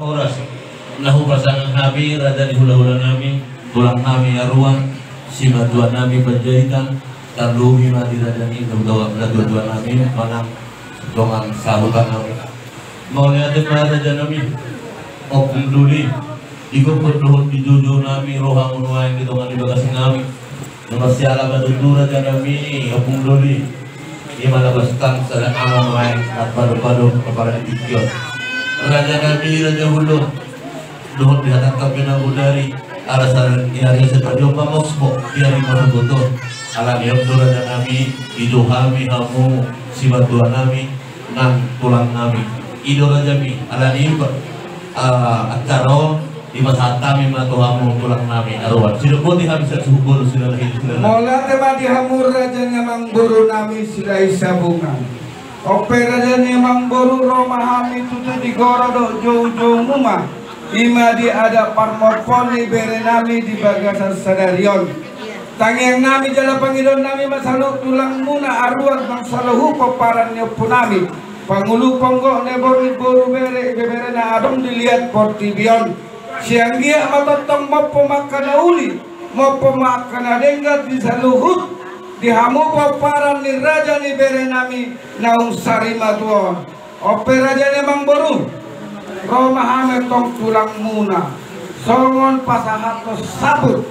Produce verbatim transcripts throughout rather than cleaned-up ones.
Horas na hupasangap hami raja ni hulahula nami, tulang nami Aruan, simatua nami Panjaitan, tarlumobi ma di raja ni natuatua nami manang dongan sahuta nami. Mauliate ma raja nami, Ompung Doli, di gokhon dohot di joujou nami ro hamu nuaeng di dongan ni bagas nami. Na marsiala ma tutu raja nami, Ompung Doli. Ima na bostan sada amang nuaeng marpadopado kepala di tingki on. Raja nami, raja hulo, dohot di hatangkap benang bodari, ala sada di ari asa tadi on mamospo di ari maruboto. Alani on do raja nami, ido hami hamu simatua nami nang tulang nami. Ido raja nami, alani i, ah, acara on dipasahat hami ma tu hamu tulang nami Aruan. Sidok boti hami sian suhut boru Silalahi, Silalahi. Mauliate ma di hamu raja ni amangboru nami Silahi Sabungan. Onpe raja ni amangboru, ro ma hami tutu di goro dohot joujoumu ma. Ima di adat parmompoon ni bere nami di bagasan sadari on. Tangiang nami jala pangidoan nami ma saluhut tulangmuna Aruan nang saluhut pomparan ni ompu nami, pangulu ponggok na boru, boru, bere, ibeberena adong di liat portibi on. Sai anggiat ma tongtong mompo ma angka na uli, mompo ma angka na denggan di saluhut, di hamu pomparan ni raja ni bere nami naung sarimatua on. Onpe raja ni amangboru, ro ma hami antong tulangmuna songon pasahathon saput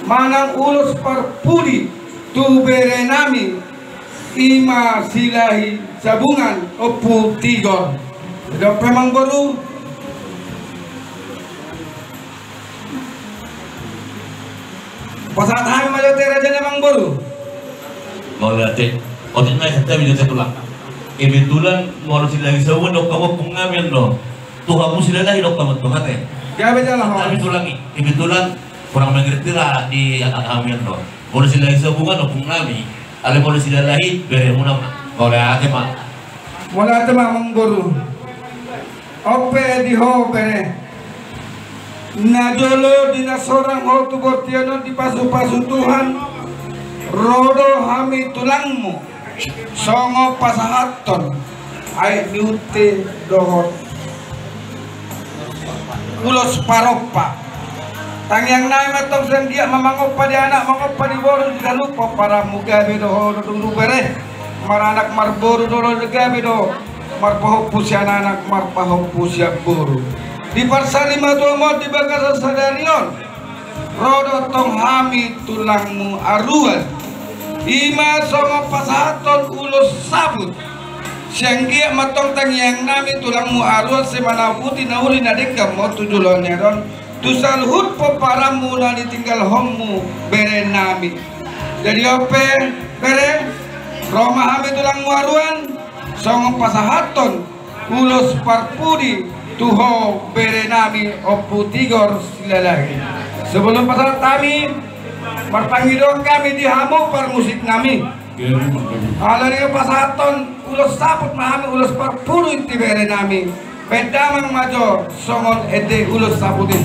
manang ulos parpudi tu bere nami, ima Silahi Sabungan, Ompu Tigor. Jadi onpe amangboru, pasahat hami ma jo tu raja ni amangboru. Mauliate. Otik nai, santabi jo tulang. Kebetulan molo Silahi Sabungan dohot hamu ompung nami on do. Tu hamu Silalahi dohot hamu antong ate. Gabe jala ho. Tapi tulang i, kebetulan kurang mengerti lah di hami on do. Molo Silahi Sabungan ompung nami, alai molo Silalahi beremuna ma. Mauliate ma. Mauliate ma amangboru. Onpe di ho bere. Najolo di na sorang ho tu bortian on dipasupasu Tuhan, ro do hami tulangmu songon pasahathon aek ni unte dohot ulos parompa. Tangiang nami ma antong sai anggiat ma mangompa di anak, mangompa di boru, di saluhut pomparanmu, gabe do ho dung dung bere, maranak marboru do, gabe do marpahompu sian anak, marpahompu sian boru. Di parsarimatuam on di bagasan sadari on, ro do antong hami tulangmu Aruan, ima songon pasahathon ulos saput. Sai anggiat ma antong tangiang nami tulangmu Aruan sai manaputi na uli na denggan ma on tu joloan ni ari on, tu saluhut pomparanmu na ditinggalhonmu bere nami. Jadi onpe bere, ro ma hami tulangmu Aruan songon pasahathon ulos parpudi tu ho bere nami Ompu Tigor Silalahi. Sebelum pasahat hami, marpangidoan hami di hamu parmusik nami. Alani i pasahathon ulos saput ma hami, ulos parpudi tu bere nami. Bahen damang ma jo songon ende ulos saput i.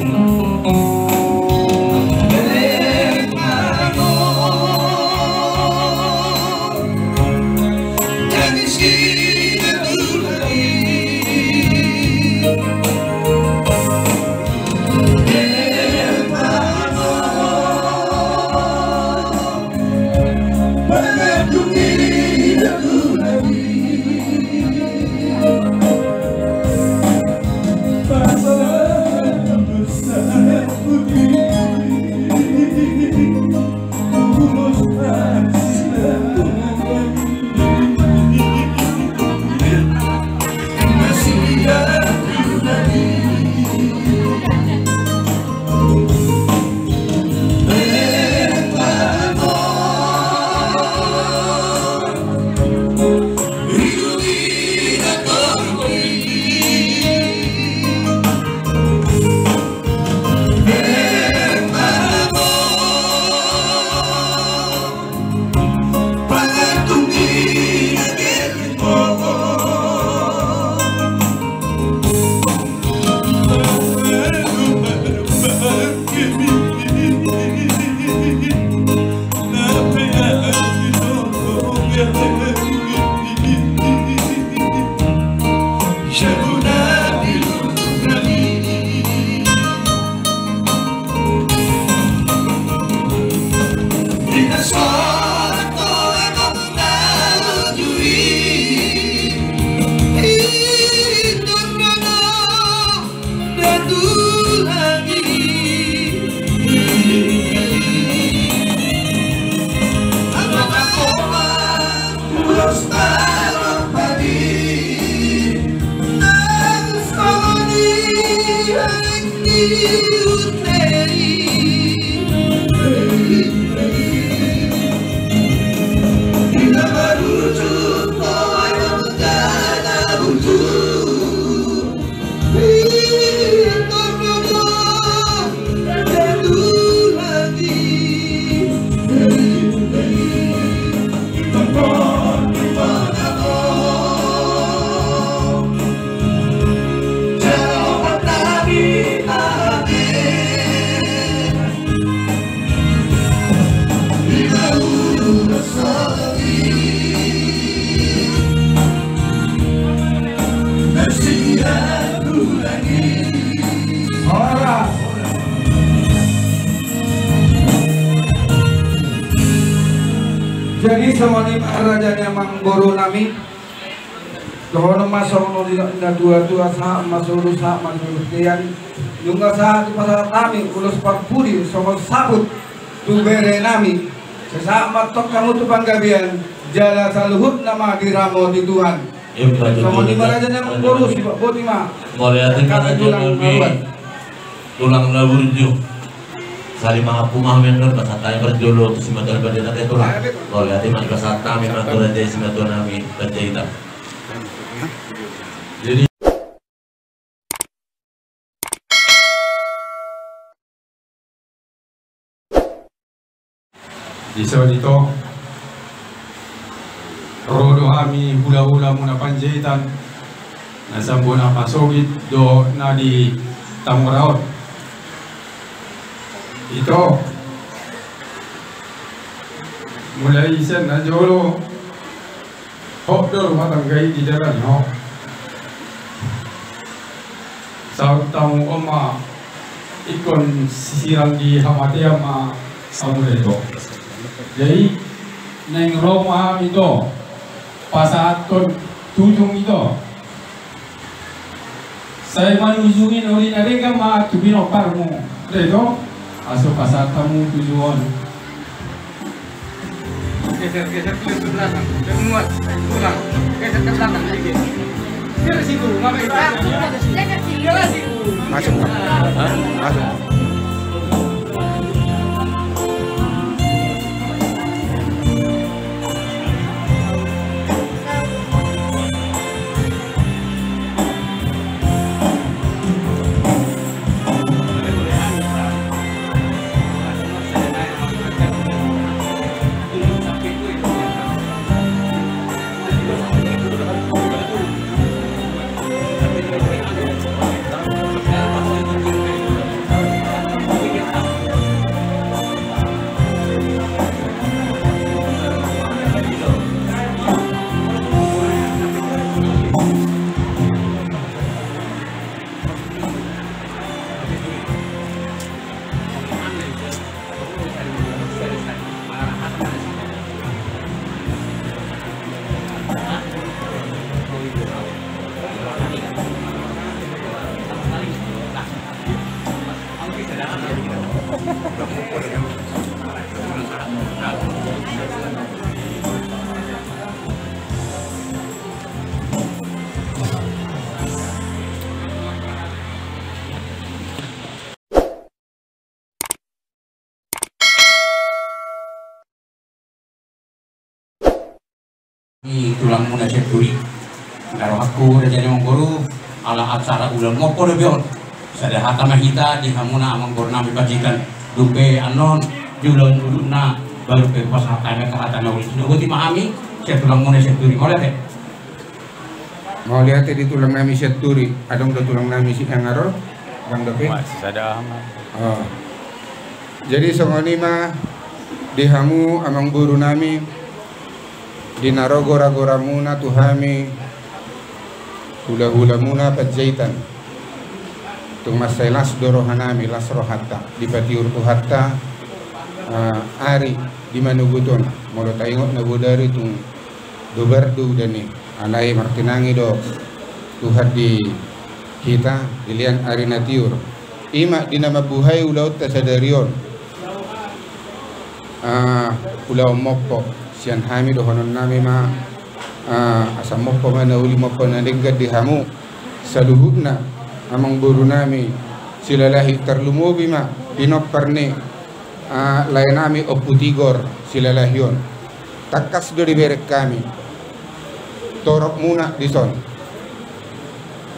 Jadi songon i ma raja ni amangboru nami. Dohonon ma songon na tua-tua, sahat ma solu, sahat ma solu tian. Nunga sahat dipasahat hami ulos parpudi songon saput tu bere nami. Sai sahat ma antong hamu tu panggabean, jala saluhutna ma diramoti Tuhan. Songon i ma raja ni amangboru, sibak boti ma. Mauliate ma raja nami. Tulang na burju. Sari mangapung ma hami annon, pasahat hami parjolo tu simatua ni Panjaitan, tulang. Mauliate ma, pasahat hami ma tu raja i, simatua nami Panjaitan. Jadi dison, ito, ro do hami hula-hula muna Panjaitan, na sambona pasogit dohot na di Tamora on. Ito, mulai sian na jolo, hot do rumah tangga i didalani ho. Saut hamu on ma ingkon sisiran di hamatean ma hamu da, ito. Jadi naeng ro ma hami, ito, pasahathon tujung, ito. Sai manujungi nori na denggan ma tu pinomparmu, da, ito, asa pasahat hamu tujung on. Geser, geser dulu ke belakang. Biar muat. Kurang. Geser ke belakang sedikit. Biar situ, ngapain? Biar situ. Masuk, Pak. Hah? Masuk. Ni tulangmuna Sianturi. Nda rohangku raja ni amangboru, ala acara ulaon mompo dope on. Sada hata ma hita di hamuna amangboru nami Panjaitan. Dung pe annon di ulaon uluna baru pe pasahat hami angka hata na uli. Boti ma hami sian tulangmuna Sianturi. Mauliate. Mauliate di tulang nami Sianturi. Adong do tulang nami si Angarol? Adong dope? Masih sada hama. Oh. Jadi songon i ma di hamu amangboru nami, di na ro gora-goramuna tu hami hula-hulamuna Panjaitan. Tung mansai las do roha nami, las rohanta dipatiur Tuhanta, eh, ari di manogot on. Molo taingot na bodari tung dobar do udan i. Alai martinangi do Tuhan di hita, dilehon ari na tiur. I ma di na mambuhai ulaonta sadari on. Ah, ulaon mompo sian hami dohonon nami ma, ah, asa mompo ma na uli, mompo na denggan di hamu saluhutna amangboru nami Silalahi, tarlumobi ma pinompar ni, ah, laenami Ompu Tigor Silalahi on. Tangkas do dibereng hami toropmuna dison.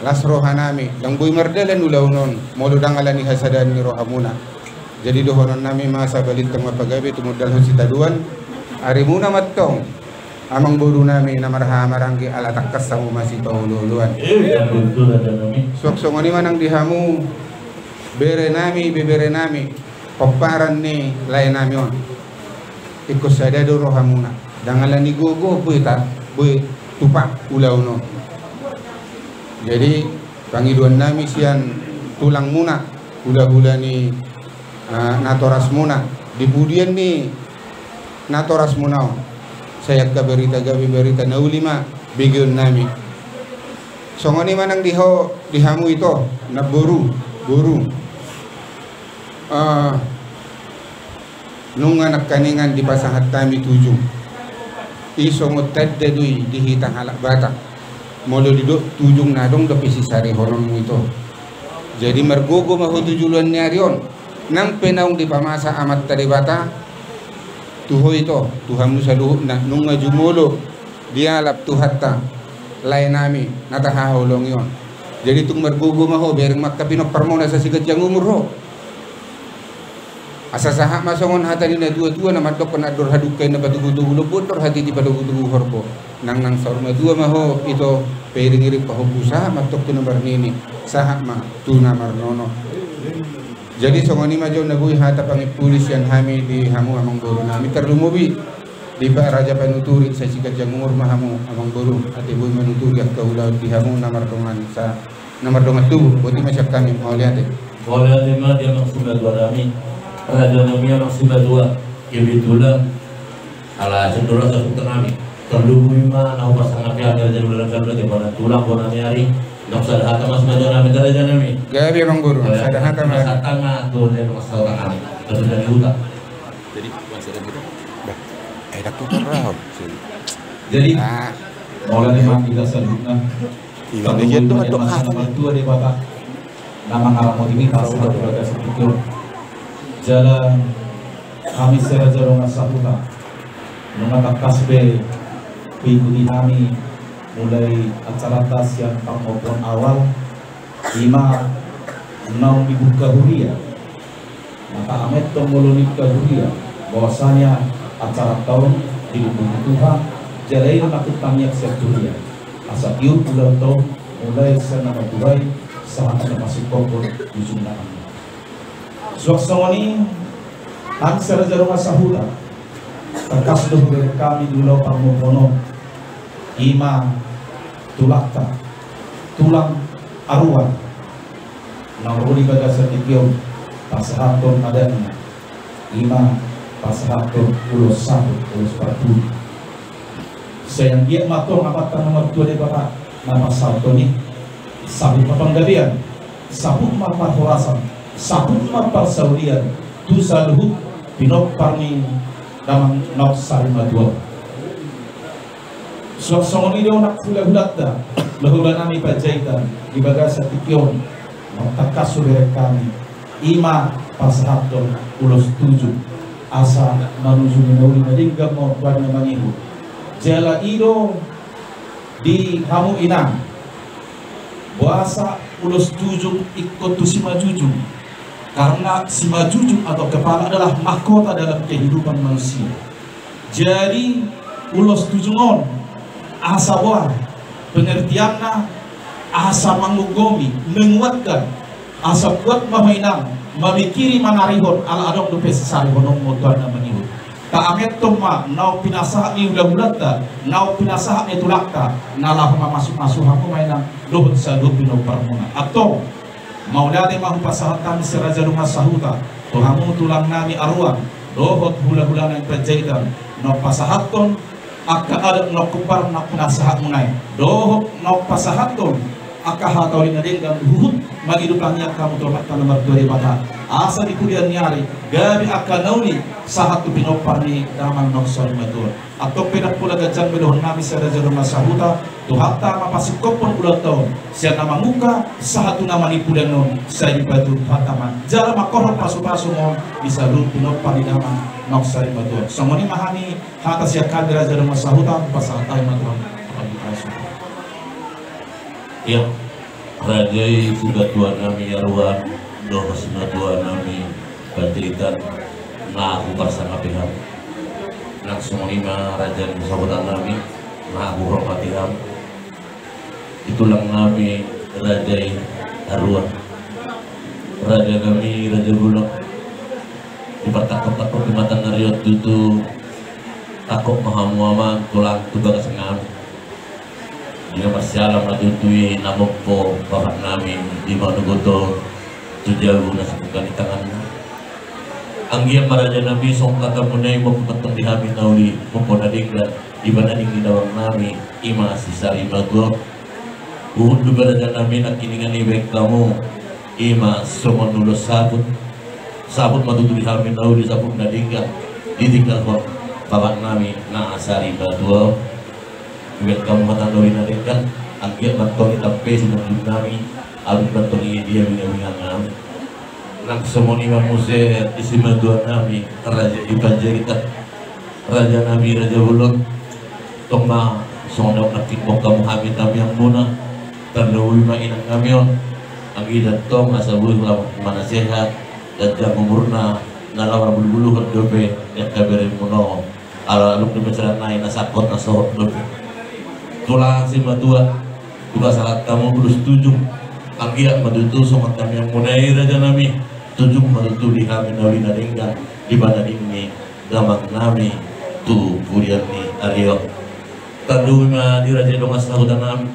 Las rohanami, ndang boi mardalan ulaon on molo ndang ala ni hasadaan ni rohamuna. Jadi dohononnami ma asa balintang ma pagabe tumundalhon sitadoan arimuna ma antong, amangborunami na marhaha maranggi, ala tangkas hamu masipaolooloan. Eh, betul, rajanami. Suang songon i ma nang di hamu berenami, beberenami, pomparan ni laenami on. Ingkon sada do rohamuna, ndang ala ni gogo boi ta, boi tupa ulaon on. Jadi pangidoannami sian tulangmuna, hulahula ni, ah, natorasmuna, di pudian ni natorasmuna on, sai angka barita gabe, barita na uli ma begeonnami. Songon i ma nang di ho, di hamu ito, namboru, boru. Ah, nunga nangkiningan dipasahat hami tujung. I songon tanda do i di hita halak Batak. Molo didok tujung, na adong dope sisarihononmu ito. Jadi margogo ma ho tu joloan ni ari on. Nang pe naung dipamasa Amanta Debata tu ho ito, tu hamu saluhutna, nunga jumolo dialap Tuhanta laenami na tahaholongi on. Jadi tung margogo ma ho, bereng ma angka pinomparmuna asa siganjang umur ho. Asa sahat ma songon hata ni natuatua na mandokkon, andor hadungka inna patogutogu lombu, andor hatiti patogutogu horbo. Nang, nang saur matua ma ho ito, pairingiring pahompu, sahat ma antong tu na marnini, sahat ma tu na marnono. Jadi songon i ma jo na boi hata pangimpuli sian hami di hamu amangborunami, tarlumobi di Pak Raja Panuturi, sai siganjang umur ma hamu amangboru, ate boi manuturi angka ulaon di hamu na mardongan sa, na mardongan tubu. Boti ma sian hami, mauliate. Mauliate ma di amang simatuanami, rajanami amang simatua, kebetulan ala cendol rasa suka nami. Tarlumobi ma na hupasangapi hami raja ni ulaon, raja ni ulaon, tulang bonami ari. Nang sada hata ma simatuanami, rajanami. Gabe amangboru, sada hata ma. Sada hata ma tu raja ni ulaon, rajanami. Jadi, bah, eh, dak tu terang. Jadi, ah, mauliate ma di hita saluhutna. Iba bagian tu mandok hata. Martua Debata na mangaramoti hita sahat tu bagasan tingki on. Jala hami si Raja Dongan Sahuta, nunga tangkas be huikuti hami mulai acaranta sian pangomoan awal, i ma naung dibuka huria. Maka amanta on molo nibuka huria, bahwasanya acaranta on dilindungi Tuhan, jala i do na hutangiang sian huria. Asa tiur ulaonta on, mulai sian na matua i sahat na masingkop on ujungna. Suang songon i, hami si Raja Dongan Sahuta, tangkas do hubereng hami di ulaon pangomoan on, i ma tulangta, tulang Aruan, na ro di bagasan tingki on, pasahathon adatna, i ma pasahathon ulos sahat, ulos parpudi. Sai anggiat ma antong Amanta na martua Debata na pasahathon i, sahat ma panggabean, sahat ma parhorasan, sahat ma parsaulian tu saluhut pinompar ni damang naung sari matua. Suang songon i do nang hulahulanta, hulahula nami Panjaitan di bagasan tingki on, naung tangkas hubereng hami, i ma pasahathon ulos tujung, asa manujungi na uli na denggan ma on tu ari na mangihut. Jala i do di hamu inang, boasa ulos tujung ingkon tu simanjujung? Karena simanjujung atau kepala adalah mahkota dalam kehidupan manusia. Jadi ulos tujung on, asa boha pengertianna? Asa manggogomi, menguatkan, asa kuat ma ho inang mamikiri mangarihon, ala adong dope sisarihononmu tu ari na mangihut. Taamethon ma naung pinasahat ni hulahulanta, naung pinasahat ni tulangta, na laho mamasumasu hamu ma inang dohot saluhut pinomparmuna. Antong, mauliate ma hupasahat hami si Raja Dongan Sahuta tu hamu tulang nami Aruan dohot hulahula nami Panjaitan, naung pasahathon angka adat naung hombar naung pinasahatmuna i, dohot naung pasahathon angka hata uli na denggan huhut mangido tangiang hamu tu Amanta na martua Debata, asa di pudian ni ari gabe angka na uli sahat tu pinompar ni damang naung sari matua. Antong pe ndang pola ganjang be dohonon nami si Raja Dongan Sahuta, Tuhanta ma pasingkophon ulaonta on sian na mamungka sahat tu na manipu dan non sai dipatupa taman jala mangkorhon pasupasu on di saluhut pinompar ni damang naung sari matuan. Songon i ma hami hata sian hami raja dongan sahuta pasahat hami ma tuan. Ia raja i simatua nami Aruan dohot simatua nami Panjaitan, na huparsangapi hamu. Nang songon i ma raja ni sahuta nami na huhormati hamu. Di tulang nami raja i Aruan, raja nami raja Bulak. Di partangkap-tangkap di mata ni ari on tutu tangkap ma hamu amang tulang tu bagas nami. Ia marsiala ma tutu i na mompo bapak nami di manogot on tu jabu na sipungka ni tanganna. Anggiat ma raja nami songon hata muna i mompo tong di hami na uli mompo na denggan di bana ding ni damang nami i ma si sari matua. Huhut do raja nami nangkiningan i baen hamu i ma songon ulos saput. Saput ma tutu di hami na uli saput na denggan ditinggalhon bapak nami na sari matua. Baen hamu hata na uli na denggan anggiat ma tong i tampe sinambut nami. Alum ma tong i dia binga-binga nami. Nang songon i ma muse di simatua nami raja i Panjaitan, raja nami raja Bulak. Tong ma songon i nangkin bongkamu hami tamiang muna. Tarlumobi ma inang nami on. Anggiat tong asa boi lam manasehat dan jang umurna na lam bulbuluhon dope. Yang kaberenmuna on ala aluk dope seranai na sangkot na sohot dope. Tulang simatua, hupasahat hamu bulus tujung. Anggiat ma tutu songon tamiang muna i raja nami, tujung ma tutu di hami na uli na denggan di bana ding ni damang nami tu pudian ni ari on. Tarlumobi ma di raja dongan sahuta nami,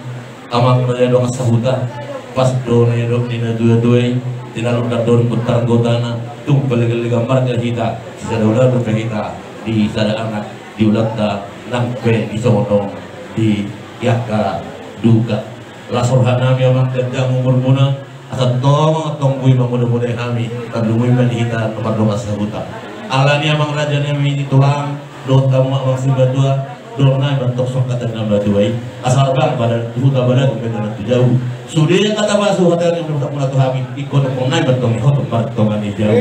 amang raja dongan sahuta. Pas do na nidok ni na tua-tua i, tinaluk na dori putar gotana. Tung pelegan-legan marga hita, sisada ulaon dope hita di sada anak di ulaonta nang pe di sono di angka duka. Las roha nami amang dan jang umurmuna. Asa tong tong boi mamuda-mudai hami tarlumobi ma di hita na mardongan sahuta. Alani amang raja nami di tulang dohot hamu amang simatua, dohot nami mantong songon hata ni na matua i. Asa bang pada huta balagu pe na tu jabu. Sude angka tapasu hata ni na muna tu hami ingkon nami mantong i hot martonga ni jabu.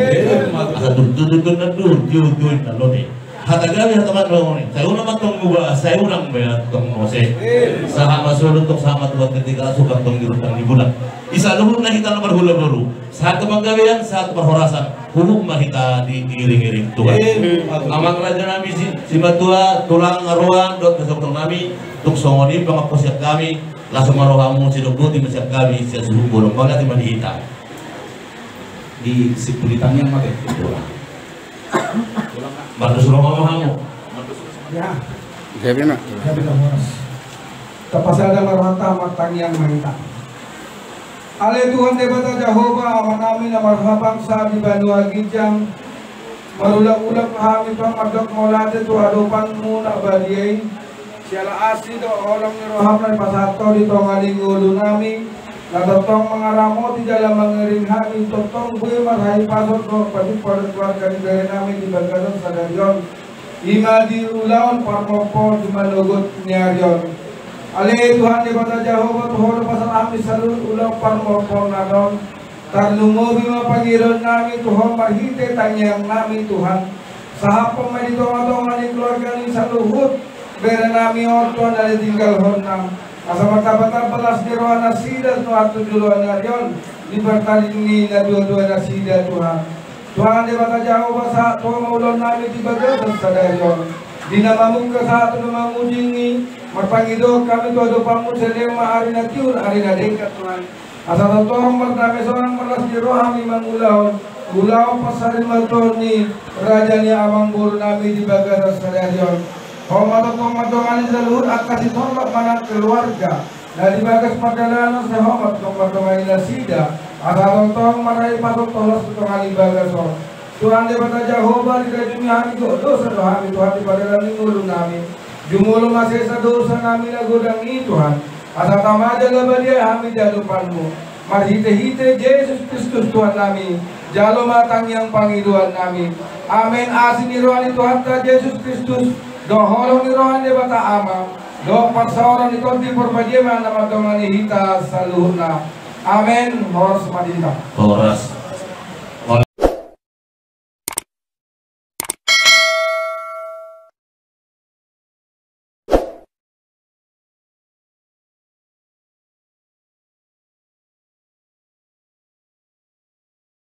Asa tutu-tutu na duru tiu-tiu na lote. Hata gabe hata mantong ni sai unang mantong muba sai unang be tong mose. Sahat ma solu tong sahat ma tuan ketika suka tong di rutang di bulan. Di saluhutna hita na marhula boru sahat tu panggabean sahat tu parhorasan. Huhut ma hita di iring-iring Tuhan. Amang raja nami simatua tulang aruan dohot na songtong nami. Tung songon i pangapos sian hami. Langsung ma rohamu sidok boti ma sian hami sian suhut bolon mauliate ma di hita. Di sipulitan yang mate. Mardos roha ma hamu. Ya. Gabe na. Gabe na horas. Tapasada ma rohanta martangiang ma hita. Ale Tuhan Debata Jahowa, Amanami na marhabangsa di banua ginjang, marulak-ulak hami tong mandok mauliate tu adopanmu na badia i. Siala asi dohot holong ni roham na dipasahat Ho di tonga ni ngolunami, na tongtong mangaramoti jala mangiring hami tongtong boi marhahipason dohot pajumpa dohot keluarga ni berenami di bagasan sadari on. I ma di ulaon parmompoon di manogot ni ari on. Ale Tuhan Debata Jahowa, tu Ho do pasahat hami saluhut ulaon parmompoon na adong. Tarlumobi ma pangidoannami tu Ho marhite tangiangnami Tuhan. Sahaphon ma di tonga-tonga ni keluarga ni saluhut berenami on Tuhan na ditinggalhonna. Asa martamba-tamba las ni roha nasida nuaeng tu joloan ni ari on di partadingon ni natua-tua nasida Tuhan. Tuhan Debata Jahowa, sahat tu Ho ma ulaonnami di bagasan sadari on. Di na mamungka sahat tu na mangujingi, marpangidoan hami tu adopanmu, sai lehon ma ari na tiur ari na denggan Tuhan. Asa tongtong mardame sonang marlas ni roha hami mangulahon ulaon parsarimatua ni raja ni amangborunami di bagasan sadari on. Ho ma tongtong mandongani saluhut angka sitorop manang keluarga na di bagas pardalanan, sai Ho ma tongtong mandongani nasida asa tongtong marhahipason tolhas tu tonga ni bagas on. Tuhan Debata Jahowa, dirajumi hami dohot dosa do hami Tuhan di pardalanan ni ngolunami. Jumolo ma sesa dosanami na godang i Tuhan. Asa tama jala badia hami di adopanmu. Marhite-hite Jesus Kristus Tuhannami, jalo ma tangiang pangidoannami. Amen. Asi ni roha ni Tuhanta Jesus Kristus, dohot holong ni roha ni Debata Ama, dohot parsaoran ni Tondi Parbadia ma na mandongani hita saluhutna. Amen. Horas ma di hita. Horas.